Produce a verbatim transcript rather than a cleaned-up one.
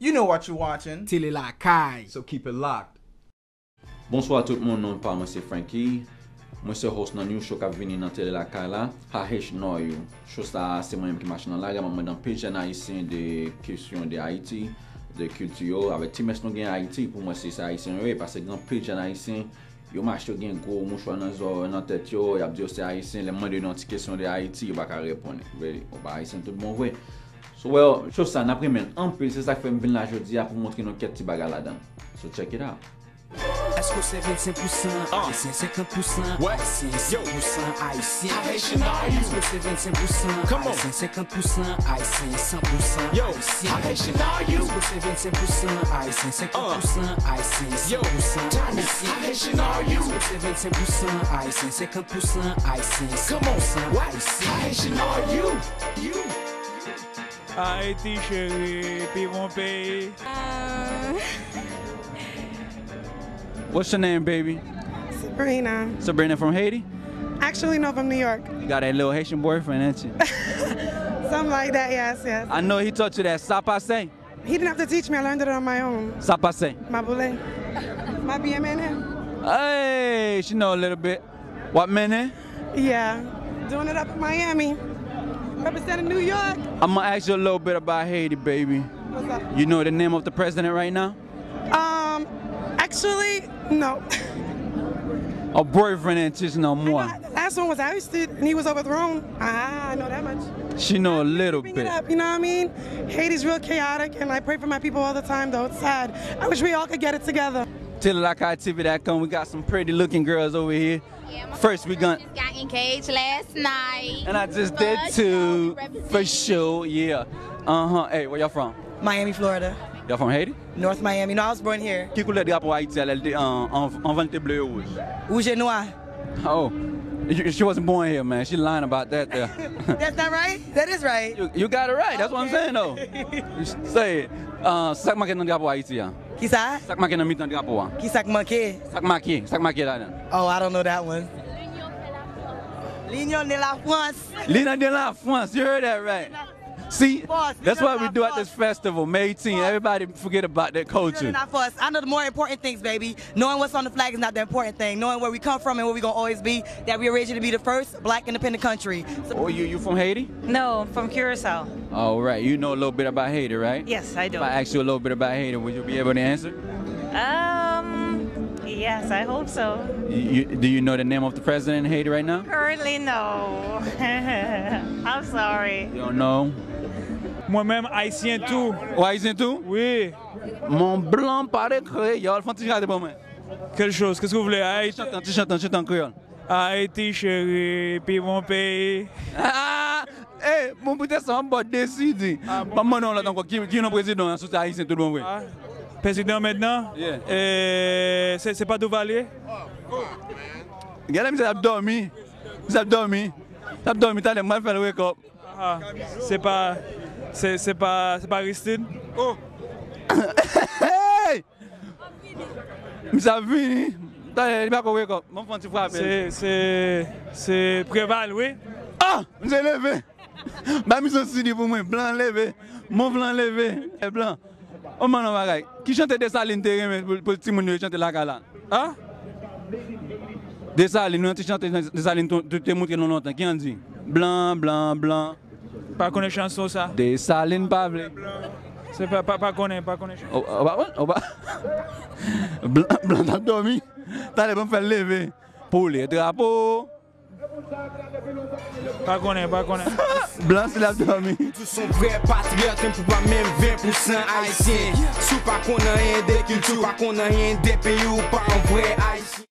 You know what you watching. Tele Lakay. So keep it locked. Bonswa tout moun, non pa mwen se Francky. Mwen se host nan new show k ap vini nan Tele Lakay la, Haitian Are You. Show sa a, se mwen menm ki mache nan lari a, m ap mande anpil jèn ayisyen de kesyon de Ayiti, de kilti yo, avèk ti mès nou gen Ayiti, pou mwen se, se Ayisyen yo ye, paske gen anpil jèn ayisyen, yo mache, yo gen gwo mouchwa nan zò, nan tèt yo, y ap di yo se Ayisyen, lè m mande yo yon ti kesyon de Ayiti, yo pa ka reponn. Really, ou pa Ayisyen tout bon vre. So, well, show sa, n ap renmen l anpil, se sa k fè m vin la jodi a pou montre nou kèk ti bagay ladan l. So, check it out. Èske w se vennsenk pousan Ayisyen, senkant pousan Ayisyen, san pousan Ayisyen? Haitian Are You? Èske w se vennsenk pousan Ayisyen, senkant pousan Ayisyen, san pousan Ayisyen? Haitian Are You? Èske w se vennsenk pousan Ayisyen, senkant pousan Ayisyen, san pousan Ayisyen? Haitian Are You? Èske w se vennsenk pousan Ayisyen, senkant pousan Ayisyen, san pousan Ayisyen? Haitian Are You? Ayiti cheri, pi bon peyi. What's your name, baby? Sabrina. Sabrina from Haiti? Actually, no, from New York. You got a little Haitian boyfriend, ain't you? Something like that, yes, yes. I know he taught you that. Sa pase? He didn't have to teach me, I learned it on my own. Sa pase? Ma boule. Ma bien mennen. Hey, she know a little bit. W ap mennen? Yeah. Doing it up in Miami. Representing New York. I'm gonna ask you a little bit about Haiti, baby. What's up? You know the name of the president right now? Um, actually, no. A boyfriend ain't teach no more. The last one was ousted and he was overthrown. Ah, I know that much. She know a little bit. Up, you know what I mean? Haiti's real chaotic, and I pray for my people all the time, though. It's sad. I wish we all could get it together. Tele Lakay T V dot com, we got some pretty looking girls over here. First, we gon' Got engaged last night. And I just did too. For sure, yeah. Uh huh. Hey, where y'all from? Miami, Florida. Y'all from Haiti? North Miami. No, I was born here. Ki koulè drapo Ayiti a lè l te an- an- anvan l te ble e wouj? Rouge et noir. Oh, you- she wasn't born here, man. She lying about that there. That's not right? That is right. You, you got it right. That's what I'm saying, though. Say, uh, sa k make nan drapo Ayiti a? Kisa? Sa k make nan mitan drapo a? Kisa k manke? Sa k make? Sa k make ladan? Oh, I don't know that one. L'Union de la France. L'Union de la France. You heard that right. See, that's what we do at this festival, May eighteenth. Everybody forget about that culture. I know the more important things, baby. Knowing what's on the flag is not the important thing. Knowing where we come from and where we gonna always be, that we originally be the first black independent country. So, oh, you, you from Haiti? No, from Curacao. All right. You know a little bit about Haiti, right? Yes, I do. If I ask you a little bit about Haiti, would you be able to answer? Um, yes, I hope so. You, you, do you know the name of the president in Haiti right now? Currently, no. I'm sorry. You don't know? Mwen menm, Ayisyen tou. Ou Ayisyen tou? Wi. Mon blan pale kreyòl, fè yon ti chante pou mwen. Quelle chose? Qu'est-ce que vous voulez? Haïti. Chante, ti chante, chante an kreyòl. Haïti chérie, pi bon pays. Hey, bon, poutèt sa, m ap deside. M ap mande yon lòt ankò. Ki, ki non prezidan an sou ayisyen tout bon vre? Président maintenant? Yeah. Eh, c'est c'est pas Duvalier? Gade misye ap dòmi. Misye ap dòmi. L ap dòmi, talè m al fè l wake up. Ah, c'est pas c'est c'est pas c'est pas Aristide? Hey! Misye ap vini. Talè li pa ko wake up. Mwen fè yon ti frape. C'est c'est c'est Préval, oui. Ah! Misye leve. Ba misye yon sidi pou mwen. Blan leve. Mon blan leve. E blan. Oman nan bagay. Ki chante Desalin te renmen pou, pou timoun yo chante lakay la? Ah? Desalin, yon ti chante Desalin te, te, te montre nou lontan. Ki an di? Blan, blan, blan. Pa konnen chanson sa. Desalin pa vle. Se pa, pa, pa konnen, pa konnen chanson. Opa, opa. Blan, blan t ap dòmi. Talè ban m fè l leve. Pou le drapo. Pa konnen, pa konnen. Blan si l ap dòmi. Ou se yon vrè patriyòt, menm pou pa menm ven pousan ayisyen. Si w pa konn anyen de kilti w, pa konn anyen de peyi w, ou pa yon vrè ayisyen.